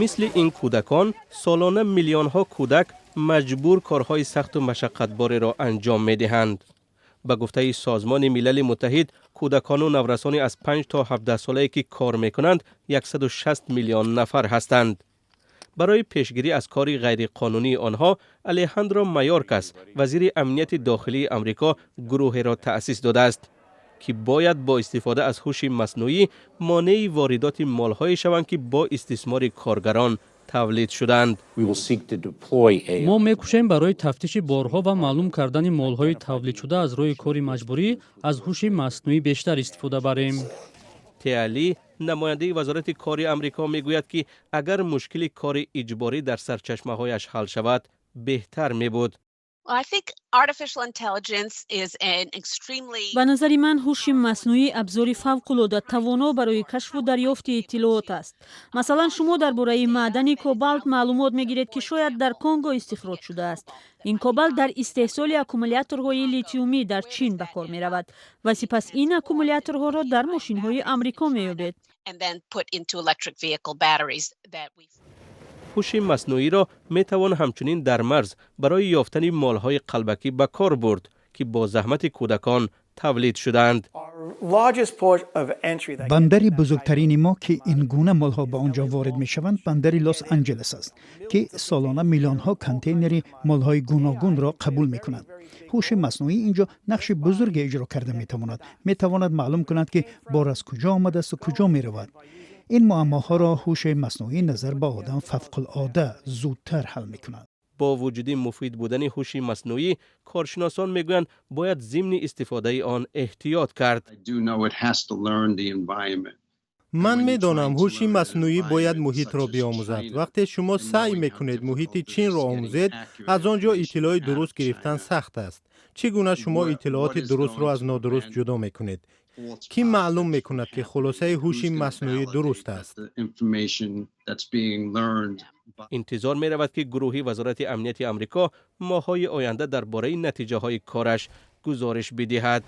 Мисли ин кӯдакон солона миллионҳо кӯдак маҷбур корҳои сахту машаққатбореро анҷом медиҳанд. Ба гуфтаи Созмони Милали Муттаҳид, кӯдакону наврасони аз 5 то 17 солае, ки кор мекунанд, 160 миллион нафар ҳастанд. Барои пешгирӣ аз кори ғайриқонунии онҳо Алеҳандро Майоркас, вазири амнияти дохилии Амрико, гурӯҳеро таъсис додааст, ки бояд бо истифода аз ҳуши маснуӣ монеи воридоти молҳое шаванд, ки бо истисмори коргарон тавлид шуданд. Мо мекӯшем барои тафтиши борҳо ва маълум кардани молҳои тавлидшуда аз роҳи кори маҷбурӣ аз ҳуши маснуӣ бештар истифода барем. Теа Ли, намояндаи Вазорати кори Амрико, мегӯяд, ки агар мушкили кори иҷборӣ дар сарчашмаҳояш ҳал шавад, беҳтар мебуд. Ба назари ман, ҳуши маснуӣ абзори фавқулода тавоно барои кашфу дарёфти иттилоот аст. Масалан, шумо дар бораи маъдани кобалт маълумот мегиред, ки шояд дар Конго истихроҷ шудааст. Ин кобалт дар истеҳсоли аккумуляторҳои литиумӣ дар Чин ба кор меравад ва сипас ин аккумуляторҳоро дар мошинҳои Амрико меёбед. Ҳуши маснуиро метавон ҳамчунин дар марз барои ёфтани молҳои қалбакӣ ба кор бурд, ки бо заҳмати кӯдакон тавлид шудаанд. Бандари бузургтарини мо, ки ин гуна молҳо ба он ҷо ворид мешаванд, бандари Лос Анҷелес аст, ки солона миллионҳо контейнери молҳои гуногунро қабул мекунад. Ҳуши маснуӣ ин ҷо нақши бузурге иҷро карда метавонад. Метавонад маълум кунад, ки бор аз куҷо омадааст куҷо меравад. Ин муаммоҳоро ҳуши маснуӣ назар ба одам фавқулода зудтар ҳал мекунад. Бо вуҷуди муфид будани ҳуши маснуӣ, коршиносон мегӯянд, бояд зимни истифодаи он эҳтиёт кард. Ман медонам, ҳуши маснуӣ бояд муҳитро биомӯзад. Вақте шумо саъй мекунед муҳити Чинро омӯзед, аз он ҷо иттилои дуруст гирифтан сахт аст. Чӣ гуна шумо иттилооти дурустро аз нодуруст ҷудо мекунед? Кӣ маълум мекунад, ки хулосаи ҳуши маснуӣ дуруст аст? Интизор меравад, ки гурӯҳи Вазорати амнияти Амрико моҳҳои оянда дар бораи натиҷаҳои кораш гузориш бидиҳад.